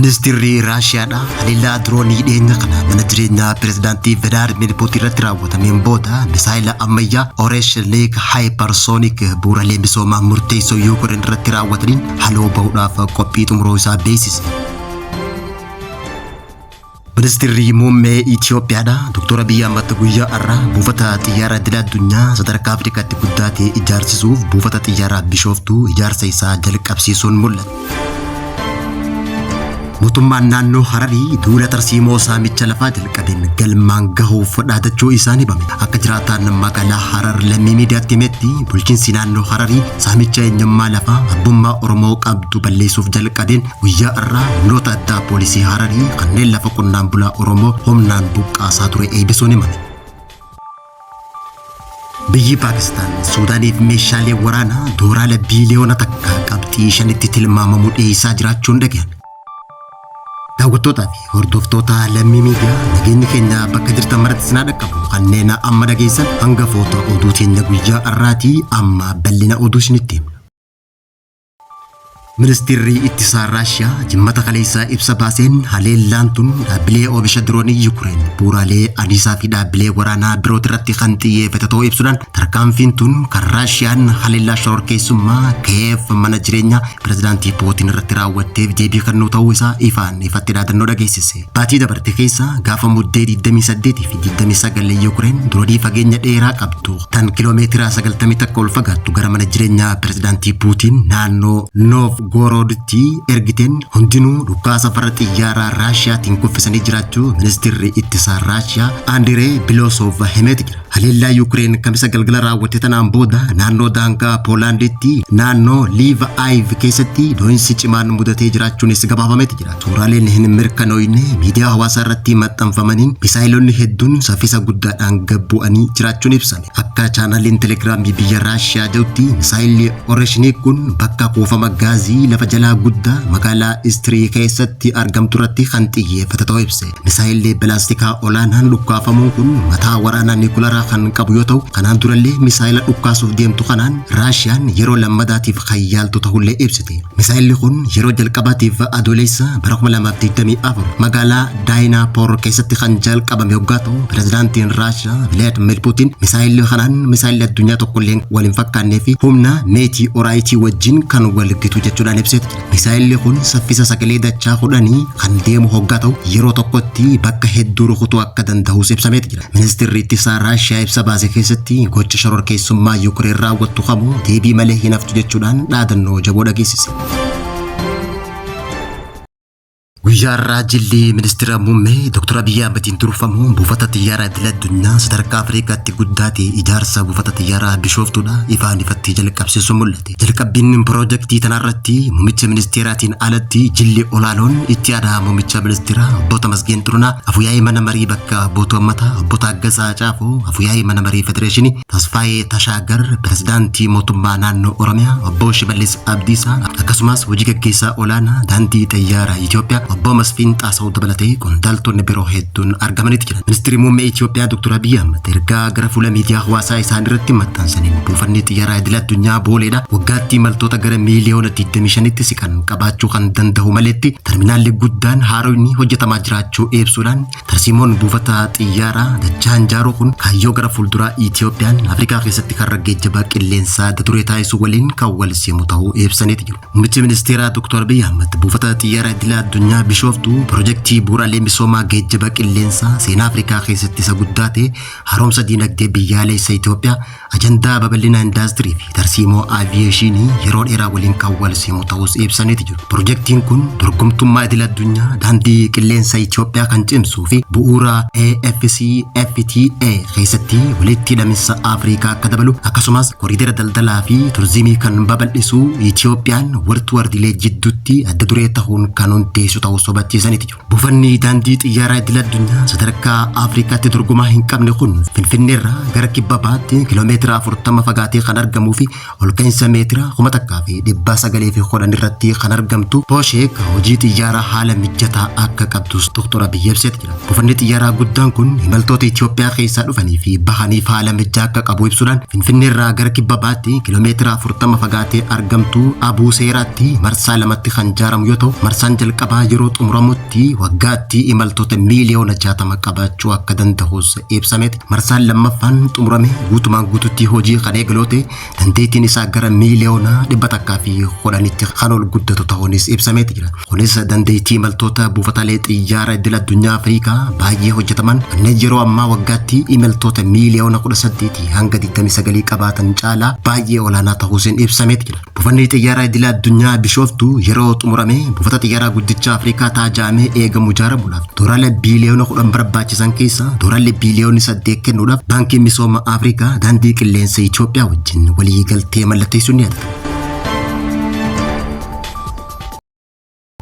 Ministirri Raashiyaadha haleellaa diroonii dhiyeenya kana mana jireenyaa pirezidaantii Vilaadimir Puutiin irratti raawwatameen booda misaayila ammayyaa Oreshnik Hypersonic bu'uuraalee misoomaa murteessoo Yuukireen irratti raawwataniin haloo bahuudhaaf qophii xumuruu isaa beeksise. Ministirri muummee Itoophiyaadha Dr. Abiyyi Ahmad guyyaa har'aa buufata xiyyaara idil addunyaa sadarkaa Afrikaatti guddaa ta'e ijaarsisuuf buufata xiyyaaraa Bishooftuu ijaarsa isaa jalqabsiisuun mul'ata. Mootummaan naannoo Hararii duula tarsiimoo saamicha lafaa jalqabeen galmaan gahuuf dhaadachuu isaan himame. Akka jiraataan magaalaa Harar lammii miidiyaatti himetti bulchiinsi naannoo Hararii saamicha eenyummaa lafaa abbummaa Oromoo qabdu balleessuuf jalqabeen guyyaa har'aa humnoota addaa poolisii Hararii kanneen lafa qonnaan bulaa Oromoo humnaan buqqaasaa ture eebbisuun himame. Biyyi Paakistaan Suudaaniif meeshaalee waraanaa doolaara biiliyoona 1.5tti tilmaamamu dhiyeessaa jiraachuun dhagahame. Daawwattootaa fi hordoftoota lammii miidiyaa nageenyi keenya bakka jirtan maratti isin haa dhaqqabu kanneen amma dhageessan hangafoota oduu teenya guyyaa har'aatii amma bal'ina oduu isinitti himna. Ministeerri ittisaa Raashiyaa jimmata kaleessaa ibsa baaseen haleellaan tun dhaabbilee oomisha diroonii Yukureen bu'uuraalee anniisaa fi dhaabbilee waraanaa biroot irratti kan xiyyeeffate ta'uu ibsuudhaan tarkaanfiin tun kan Raashiyaan haleellaa shororkeessummaa Kiyeev mana jireenyaa pirezidaantii Puutiin irratti raawwatteef deebii kennuu ta'uu isaa ifaan ifatti dhaadannoo dhageessise. Baatii dabarte keessa gaafa muddee 28 fi 29 Yukureen diroonii fageenya dheeraa qabdu tan kiloomeetira 91 ol fagaattu gara mana jireenyaa pirezidaantii Puutiin naannoo Noovgorooditti ergiteen hundinuu dhukaasa farra xiyyaaraa Raashiyaatiin kuffisanii jiraachuu ministeerri ittisaa Raashiyaa Andiree Biloosov himeeti jira. Haleellaa Yukureen kamisa galgala raawwatte tanaan booda naannoo daangaa Poolaanditti naannoo Liiv Aayiv keessatti dho'insi cimaan mudatee jiraachuunis gabaafameeti jira. Suuraaleen hin mirkanoofne miidiyaa hawaasaa irratti maxxanfamaniin misaayilonni hedduun saffisa guddaadhaan gad bu'anii jiraachuun ibsame. Akka chaanaaliin telegiraamii biyya Raashiyaa jedhutti misaayilli Oreshnik kun bakka kuufama gaazii lafa jalaa guddaa magaalaa Istirii keessatti argamtu irratti kan xiyyeeffate ta'uu ibse. Misaayilli balaastikaa olaanaan dhukkaafamuun kun mataa waraanaa niikularaa kan qabu yoo ta'u, kanaan durallee misaayila dhukkaasuuf deemtu kanaan Raashiyaan yeroo lammadaatiif kan yaaltu ta'ullee ibsite. Misaayilli kun yeroo jalqabaatiif adoolessa bara 2024 magaalaa Daayinaapoor keessatti kan jalqabame yoggaa ta'u, pirezidaantiin Raashiyaa Vilaadimir Puutiin misaayilli kanaan misaayilli addunyaa tokkollee wal hin fakkaannee fi humna meetii oraayitii wajjin kan wal gitu jechuudhaan ibseeti jira. Misaayilli kun saffisa sagalee dachaa 10 kan deemu hoggaa ta'u yeroo tokkotti bakka hedduu rukutuu akka danda'us ibsameeti jira. Ministeerri ittisaa Raashiyaa ibsa baase keessatti gocha shororkeessummaa Yukureen raawwattu kamuu deebii malee hin haftu jechuudhaan dhaadannoo jaboo dhageessise. Guyyaa har'aa jilli ministeera muummee Dr. Abiyyi Ahmediin durfamu buufata xiyyaaraa idil addunyaa sadarkaa Afrikaatti guddaa ta'e ijaarsa buufata xiyyaaraa Bishooftuudha ifaan ifatti jalqabsiisu mul'ate. Jalqabbiin piroojeektii tanarratti muummicha ministeeraatiin alatti jilli olaanoon itti aanaa muummicha ministeeraa obbo Tamasgeen Xurunaa, Afyaa'ii mana marii bakka buutuu uummataa obbo Taaggasaa Caafoo, Afyaa'ii mana marii federeeshinii Tasfaayee Tashaagar, pirezidaantii mootummaa naannoo Oromiyaa obbo Shimallis Abdiisaa akkasumas hojii gaggeessaa olaanaa daandii xayyaaraa Itoophiyaa obbo Masfiin Xaasaw dabalatee qondaaltonni biroo hedduun argamaniiti jiran. Ministeerri muummee Itoophiyaa Dr. Abiyyi Ahmad ergaa gara fuula miidiyaa hawaasaa isaan irratti maxxansaniin buufanni xiyyaaraa idil addunyaa Booleedha waggaatti imaltoota gara miiliyoona 25tti siqan qabaachuu kan danda'u maletti terminaalli guddaan haaromni hojjetamaa jiraachuu ibsuudhaan tarsiimoon buufata xiyyaaraa dachaan jaaruu kun kaayyoo gara fuulduraa Itoophiyaan Afrikaa keessatti karra geejjibaa qilleensaa adda duree taasisuu waliin kan wal simu ta'uu ibsaniiti jiru. Muummichi ministeeraa Dr. Abiyyi Ahmad buufata xiyyaaraa idil addunyaa Bishooftuu piroojeektii bu'uuraalee misoomaa geejjiba qilleensaa seenaa Afrikaa keessatti isa guddaa ta'e haaromsa diinagdee biyyaalessa Itoophiyaa ajandaa babal'ina indaastirii fi tarsiimoo aaviyeeshinii yeroo dheeraa waliin kan wal simu ta'us ibsaniiti jiru. Piroojeektiin kun dorgomtummaa idil addunyaa daandii qilleensa Itoophiyaa kan cimsuu fi bu'uura AfCFTA keessatti walitti hidhaminsa Afrikaa akka dabalu akkasumas koriidara daldalaa fi turizimii kan babal'isu Itoophiyaan wartuu ardiilee jidduutti adda duree ta'uun kan hundeessu ta'uu hubachiisaniiti jiru. Buufanni daandii xiyyaaraa idil addunyaa sadarkaa Afrikaatti dorgomaa hin qabne kun Finfinneerraa gara kibba bahaatti kiiloomeetira kiiloomeetira 40 fagaatee kan argamuu fi olka'iinsa meetira 1910 irratti kan argamtu Boosheek hojii xiyyaaraa haala mijataa akka qabdus Dr. Abiy ibseeti jira. Buufanni xiyyaaraa guddaan kun imaltoota Itoophiyaa keessaa dhufanii fi bahaniif haala mijaa akka qabu ibsuudhaan Finfinnee irraa gara kibba baatti kiiloomeetira 40 fagaatee argamtu Abuu Seeraatti marsaa lamatti kan ijaaramu yoo ta'u, marsaan jalqabaa yeroo xumuramutti waggaatti imaltoota miiliyoona 60 qabaachuu akka danda'us ibsameeti. Marsaan lammaffaan xumurame guutumaan guututti hojii kan eegalu yoo ta'e, dandeettiin isaa gara miiliyoona 110tti kan ol guddatu ta'uunis ibsameeti jira. Kunis dandeettii imaltoota buufataalee xiyyaara idil addunyaa Afrikaa baay'ee hojjetaman kanneen yeroo ammaa waggaatti imaltoota miiliyoona 18 hanga 29 qabaatan caalaa baay'ee olaanaa ta'uusin ibsameeti jira. Buufanni xiyyaaraa idil addunyaa Bishooftuu yeroo xumurame buufata xiyyaaraa guddicha Afrikaa ta'a jedhamee eegamu ijaaramuudhaaf doolaara biiliyoona 10 barbaachisan keessaa doolaarri biiliyoonni 8 kennuudhaaf Baankiin Misooma Afrikaa daandii qilleensa Itoophiyaa wajjin waliigaltee mallatteessuun ni yaadatama.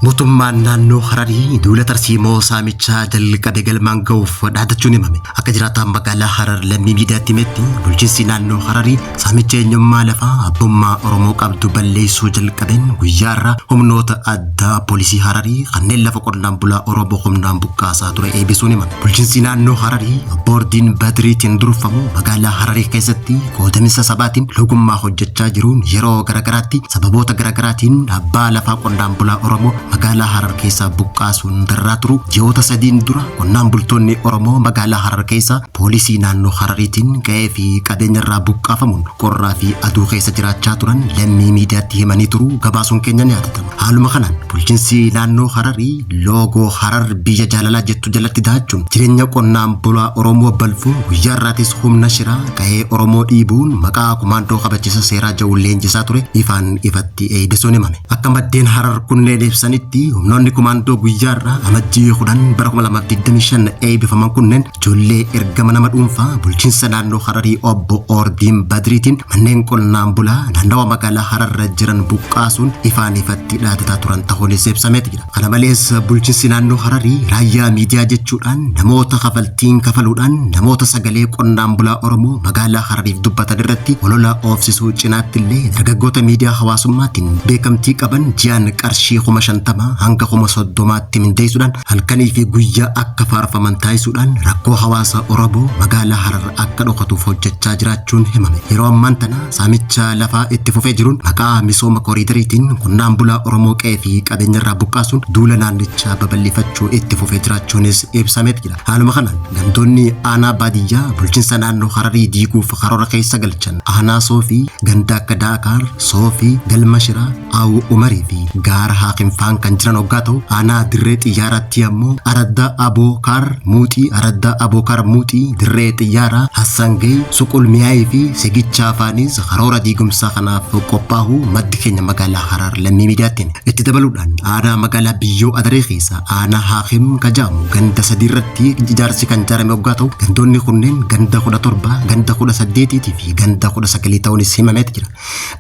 Mootummaan naannoo Hararii duula tarsiimoo saamichaa jalqabe galmaan ga'uuf dhaadachuun himame. Akka jiraataan magaalaa Harar lammii miidiyaatti himetti, bulchiinsi naannoo Hararii saamicha eenyummaa lafaa abbummaa Oromoo qabdu balleessuu jalqabeen guyyaa irraa humnoota addaa poolisii Hararii kanneen lafa qonnaan bulaa Oromoo humnaan buqqaasaa ture eebbisuun himame. Bulchiinsi naannoo Hararii boordiin Badriitiin durfamu magaalaa Hararii keessatti qoodamisa sabaatiin logummaa hojjechaa jiruun yeroo garagaraatti sababoota garagaraatiin abbaa lafaa qonnaan bulaa Oromoo magaalaa Harar keessaa buqqaasuun darraa turu. Ji'oota sadiin dura qonnaan bultoonni Oromoo magaalaa Harar keessaa poolisii naannoo Harariitiin qe'ee fi qabeenya irraa buqqaafamuun qorraa fi aduu keessa jiraachaa turan lammii miidiyaatti himanii turuu gabaasuun keenya ni yaadatama. Haaluma kanaan bulchiinsi naannoo Hararii loogoo Harar biyya jaalalaa jettu jalatti daachuun jireenya qonnaan bulaa Oromoo balfuun guyyaa irraatis humna shiraa qa'ee Oromoo dhiibuun maqaa kumaandoo kabachiisa seeraa jedhuun leenjisaa ture ifaan ifatti eeybisuun himame. Akka maddeen Harar kunneen ibsanitti, humnoonni kumaandoo guyyaa irraa Amajjii 10 bara 2025 eeybifaman kunneen ijoollee ergama nama dhuunfaa bulchiinsa naannoo Hararii obbo Oordiin Badriitiin manneen qonnaan bulaa naannawa magaalaa Hararra jiran buqqaasuun ifaan ifatti dhaadataa turan ta'uunis ibsameeti jira. Kana malees bulchiinsi naannoo Hararii raayyaa miidiyaa jechuudhaan namoota kafaltiin kafaluudhaan namoota sagalee qonnaan bulaa Oromoo magaalaa Harariif dubbatan irratti olola oofsisuu cinaatti illee dargaggoota miidiyaa hawaasummaatiin beekamtii qaban ji'aan qarshii 50,000 hanga 30,000tti mindeessuudhaan halkanii fi guyyaa akka faarfaman taasisuudhaan rakkoo hawaasa Oromoo magaalaa Harar akka dhokatuuf hojjechaa jiraachuun himame. Yeroo ammaan tana saamicha lafaa itti fufee jiruun maqaa misooma koriidariitiin qonnaan bulaa Oromoo qe'ee fi qabeenya irraa buqqaasuun duula naannichaa babal'ifachuu itti fufee jiraachuunis ibsameet jira. Haaluma kanaan gandoonni aanaa baadiyyaa bulchiinsa naannoo Hararii diiguuf karoora keessa galchan aanaa Soofii, ganda akka Daakaar, Soofii, Galma Shiraa, Awu Umarii fi gaara Haakinfaan kan jiran hoggaa ta'u, aanaa Dirree Xiyyaaraatti ammoo Araddaa Abookaar Muuxii, Araddaa Abookaar Muuxii, Dirree Xiyyaaraa, Hassangay, Suqul Miyaayii fi Segichaa faanis karoora diigumsaa kanaaf qophaa'uu maddi keenya magaalaa Harar lammii miidiyaatti hime. Itti dabaluudhaan aanaa magaalaa Biyyoo Adaree keessa aanaa Haakim Kajaamu ganda sadii irratti ijaarsi kan ijaarame hoggaa ta'u, gandoonni kunneen ganda 17, ganda 18 fi ganda 19 ta'uunis himameeti jira.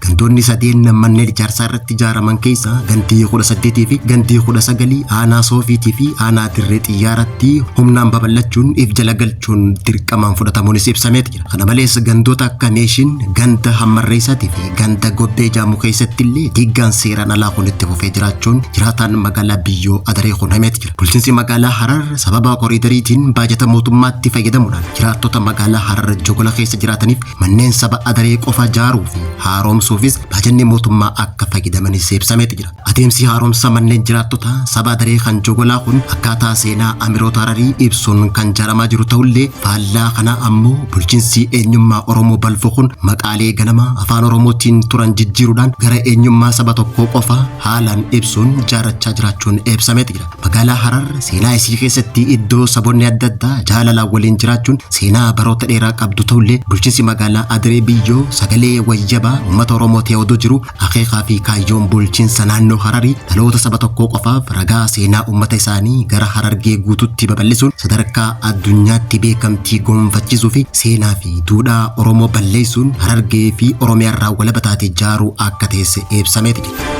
Gandoonni sadeen manneen ijaarsaa irratti ijaaraman keessaa gandii 18 fi gandii 19 aanaa Soofiitii fi aanaa Dirree Xiyyaaratti humnaan babal'achuun if jala galchuun dirqamaan fudhatamuunis ibsameeti jira. Kana malees gandoota akka Meeshin, ganda Hammarreessaatii fi ganda Gobbee Jaamuu keessatti illee diiggaan seeraan alaa kun itti fufee jiraachuun jiraataan magaalaa Biyyoo Adaree kun himeeti jira. Bulchiinsi magaalaa Harar sababa koriidariitiin baajata mootummaatti fayyadamuudhaan jiraattota magaalaa Harar Jogola keessa jiraataniif manneen saba Adaree qofa jaaruu fi haaromsuufis baajanni mootummaa akka fayyadamanis ibsameeti jira. Adeemsi haaromsa manneen jiraattota saba Adaree kan Jogolaa kun akkaataa seenaa Amiroota Hararii ibsuun kan jaaramaa jiru ta'ullee, faallaa kanaa ammoo bulchiinsi eenyummaa Oromoo balfu kun maqaalee ganamaa afaan Oromootiin turan jijjiiruudhaan gara eenyummaa saba tokkoo qofa haalaan ibsuun jaarrachaa jiraachuun ibsameeti jira. Magaalaa Harar seenaa isii keessatti iddoo saboonni adda addaa jaalalaan waliin jiraachuun seenaa baroota dheeraa qabdu ta'ullee, bulchiinsi magaalaa Adiree Biyyoo sagalee wayyabaa uummata Oromoo ta'ee odoo jiru, akeekaa fi kaayyoon bulchiinsa naannoo Hararii dhaloota saba tokkoo qofaaf ragaa seenaa uummata isaanii gara Harargee guututti babal'isuun sadarkaa addunyaatti beekamtii gonfachiisuu fi seenaa fi duudhaa Oromoo balleessuun Harargee fi Oromiyaarraa walaba taate ijaaruu akka teesse ibsameeti jira.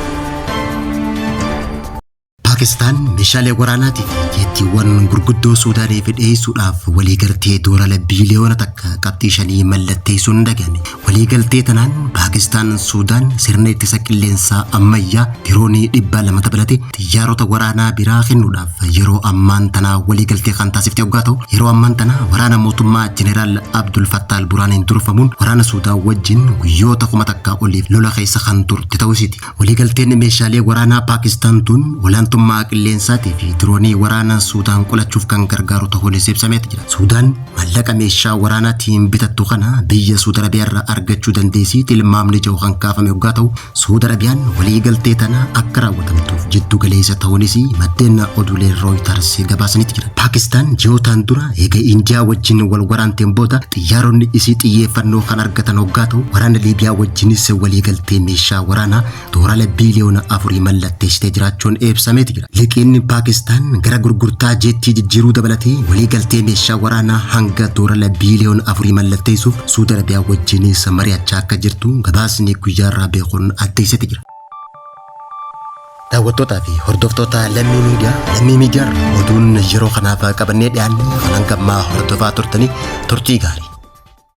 Paakistaan meeshaalee waraanaatii fi jeettiiwwan gurguddoo Suudaaniif dhiyeessuudhaaf waliigaltee doolaara biiliyoona 1.5 mallatteessuun dhagahame. Waliigaltee tanaan Paakistaan Suudaan sirna ittisa qilleensaa ammayyaa diroonii 200 dabalate xiyyaarota waraanaa biraa kennuudhaaf yeroo ammaan tanaa waliigaltee kan taasifte yoggaa ta'u, yeroo ammaan tanaa waraana mootummaa Jeneraal Abdul Fattaah Al-Buraaniin durfamuun waraana Suudaan wajjin guyyoota 1000 oliif lola keessa kan turte ta'uu isiiti. Waliigalteen meeshaalee waraanaa Paakistaan tun olaantummaa qilleensaatii fi diroonii waraana Suudaan qolachuuf kan gargaaru ta'uunis ibsameeti jira. Suudaan maallaqa meeshaa waraanaatiin bitattu kana biyya Suud Arabiyaa irraa argachuu dandeessi tilmaamni jiru kan kaafame yoggaa ta'u, Suud Arabiyaan waliigaltee tana akka raawwatamtuuf jiddu galeessa ta'uunis maddeen oduulee Rooyitars gabaasaniiti jira. Paakistaan ji'ootaan dura eega Indiyaa wajjin wal waraanteen booda xiyyaaronni isii xiyyeeffannoo kan argatan hoggaa ta'u, waraana Liibiyaa wajjinis waliigaltee meeshaa waraanaa doolaara biiliyoona 4 mallatteessitee jiraachuun ibsameeti jira. Liqiin Paakistaan gara gurgurtaa jeettii jijjiiruu dabalatee waliigaltee meeshaa waraanaa hanga doolaara biiliyoona 4 mallatteessuuf Suud Arabiyaa wajjinis mari'achaa akka jirtu gabaasni guyyaarraa beekuun addeessiti jira. Daawwattootaa fi hordoftoota Lammii Miidiyaa, Lammii Miidiyaa irraa oduun yeroo kanaaf qabannee dhiyaanne kan hanga ammaa hordofaa turtanii turtii gaarii.